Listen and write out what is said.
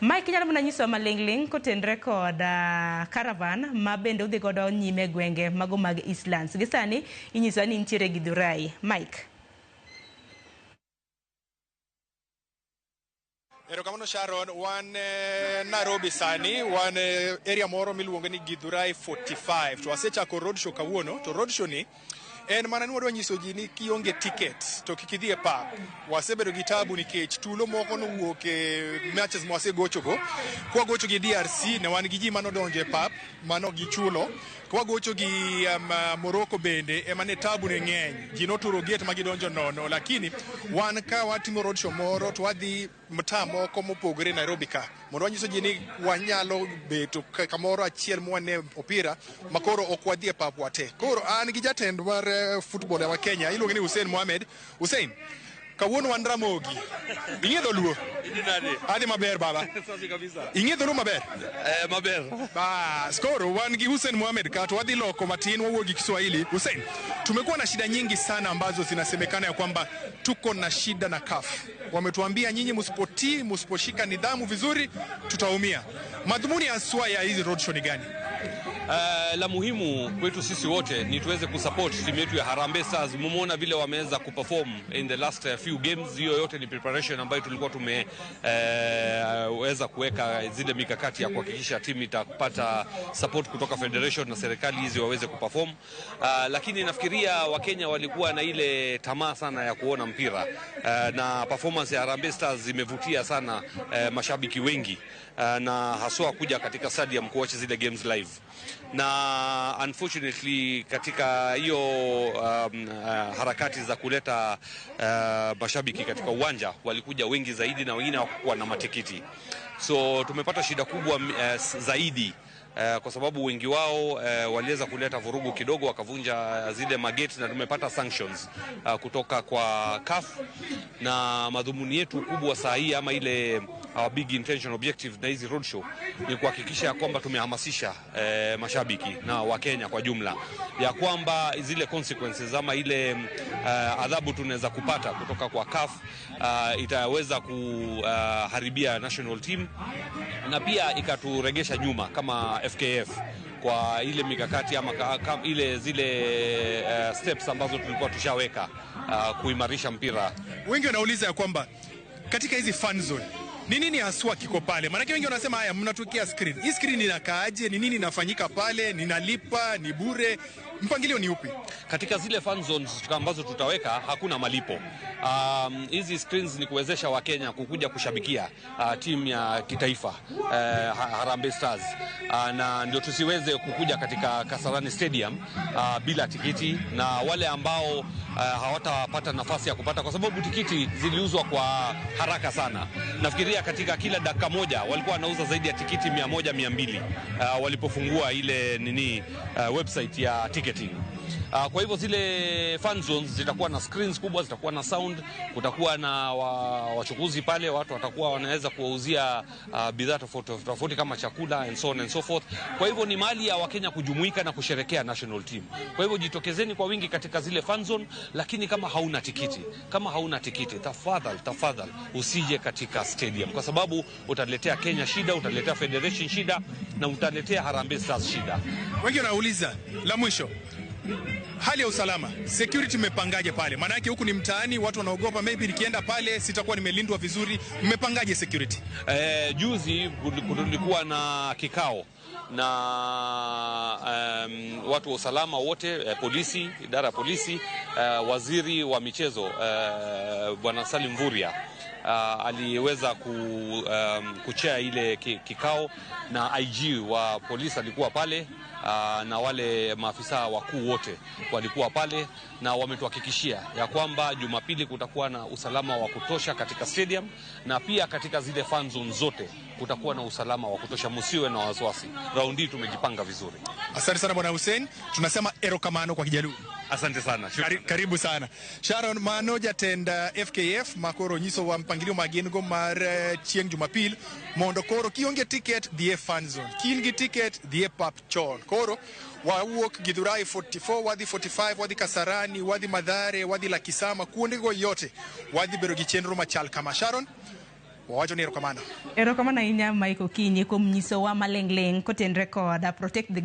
Mike inyalo mana nyisowa maling'ling' kotenre kod caravan ma bende udhi godo nyime gwenge mago mag Eastlands. Gi sani inyisowa ni intiere Githurai. Mike. Erokamano Sharon, wan Nairobi sani, wan area moro miluongo ni Githurai 45. To wasechako roadshow kawuono, to roadshow ni en mana ni wadwa nyiso ji ni kionge ticket to kik idhi e pap. Wasebedo gi tabu nikech tulo moko nowuok e matches mwasegochogo. Kwagocho gi DRC ne wan gi ji manodonjo e pap mano gichulo. Kwagocho gi Morocco bende ema ne tabu ne ng'eny. Ji noturo gate ma gidonjo nono, lakini wan ka watimo roadshow moro to wadhi mtaa moko mopogore Nairobi ka mondo wanyiso ji ni wanyalo beto kamoro achiel mwane opira makoro ok wadhi e pap wate. Koro an gi jatend mar football wa Kenya iluonge ni Hussein Mohamed. Hussein, kawuono wan Ramogi. Ing'e dholuo? Adhi maber baba. Safi kabisa. Ing'e dholuo maber? Eh, maber. Bas, koro wan gi Hussein Mohamed ka to wadhi loko matin wawuo gi Kiswahili. Hussein, tumekuwa na shida nyingi sana ambazo zinasemekana ya kwamba tuko na shida na CAF. Wametuambia nyinyi msipotii, msiposhika nidhamu vizuri tutaumia. Madhumuni haswa ya hizi roadshow ni gani? La muhimu kwetu sisi wote ni tuweze kusupport timu yetu ya Harambee Stars. Mumeona vile wameweza kuperform in the last few games. Hiyo yote ni preparation ambayo tulikuwa tumeweza kuweka zile mikakati ya kuhakikisha timu itapata support kutoka federation na serikali hizi waweze kuperform. Lakini nafikiria Wakenya walikuwa na ile tamaa sana ya kuona mpira na performance ya Harambee Stars imevutia sana mashabiki wengi na haswa kuja katika stadium kuwatch zile games live na unfortunately katika hiyo harakati za kuleta mashabiki katika uwanja walikuja wengi zaidi na wengine hawakuwa na matikiti, so tumepata shida kubwa zaidi kwa sababu wengi wao waliweza kuleta vurugu kidogo, wakavunja zile mageti na tumepata sanctions kutoka kwa CAF, na madhumuni yetu kubwa saa hii ama ile our big intention objective na hizi roadshow ni kuhakikisha ya kwamba tumehamasisha mashabiki na Wakenya kwa jumla ya kwamba zile consequences ama ile adhabu tunaweza kupata kutoka kwa CAF itaweza kuharibia national team na pia ikaturegesha nyuma kama FKF kwa ile mikakati ama ile zile steps ambazo tulikuwa tushaweka kuimarisha mpira. Wengi wanauliza ya kwamba katika hizi fan zone ni nini haswa kiko pale? Maanake wengi wanasema haya, mnatukia screen. Hii screen inakaaje? Ni nini inafanyika pale? Ninalipa? Ni bure? Mpangilio ni upi? Katika zile fan zones ambazo tutaweka hakuna malipo. Hizi screens ni kuwezesha Wakenya kukuja kushabikia timu ya kitaifa Harambee Stars na ndio tusiweze kukuja katika Kasarani Stadium bila tikiti, na wale ambao hawatapata nafasi ya kupata, kwa sababu tikiti ziliuzwa kwa haraka sana. Nafikiria katika kila dakika moja walikuwa wanauza zaidi ya tikiti 100 200 walipofungua ile nini website ya ticketing. Kwa hivyo zile fan zones zitakuwa na screens kubwa, zitakuwa na sound, kutakuwa na wachukuzi pale, watu watakuwa wanaweza kuwauzia bidhaa tofauti tofauti kama chakula and so on and so forth. Kwa hivyo ni mahali ya Wakenya kujumuika na kusherekea national team. Kwa hivyo jitokezeni kwa wingi katika zile fan zone, lakini kama hauna tikiti, tafadhali tafadhali usije katika stadium, kwa sababu utaletea Kenya shida, utaletea federation shida na utaletea Harambee Stars shida. Wengi wanauliza la mwisho, hali ya usalama, security mmepangaje pale? Maanake huku ni mtaani, watu wanaogopa, maybe nikienda pale sitakuwa nimelindwa vizuri. Mmepangaje security? Juzi kulikuwa na kikao na watu wa usalama wote, polisi, idara ya polisi, waziri wa michezo Bwana Salim Mvurya aliweza kuchair ile kikao na IG wa polisi alikuwa pale na wale maafisa wakuu wote walikuwa pale na wametuhakikishia ya kwamba Jumapili kutakuwa na usalama wa kutosha katika stadium na pia katika zile fan zone zote kutakuwa na usalama wa kutosha, musiwe na wasiwasi. Raundi hii tumejipanga vizuri. Asante sana Bwana Hussein, tunasema erokamano kwa Kijaluo. Asante sana. Karibu sana Sharon. Mano jatend FKF makoro nyisowa mpangilio magin go mar chieng' Jumapil mondo koro kionge ticket dhi e fan zone, kin gi ticket dhi e pap chon. Koro wawuok Githurai 44 wadhi 45 wadhi Kasarani wadhi Mathare wadhi Lakisama, kuondego yote wadhi bedo gi chenro machal kama. Sharon. Wawacho ni erokamano. Erokamano ahinya, Mike Okinyi, kuom nyisowa maling'ling' kotenre kod Protect the Game.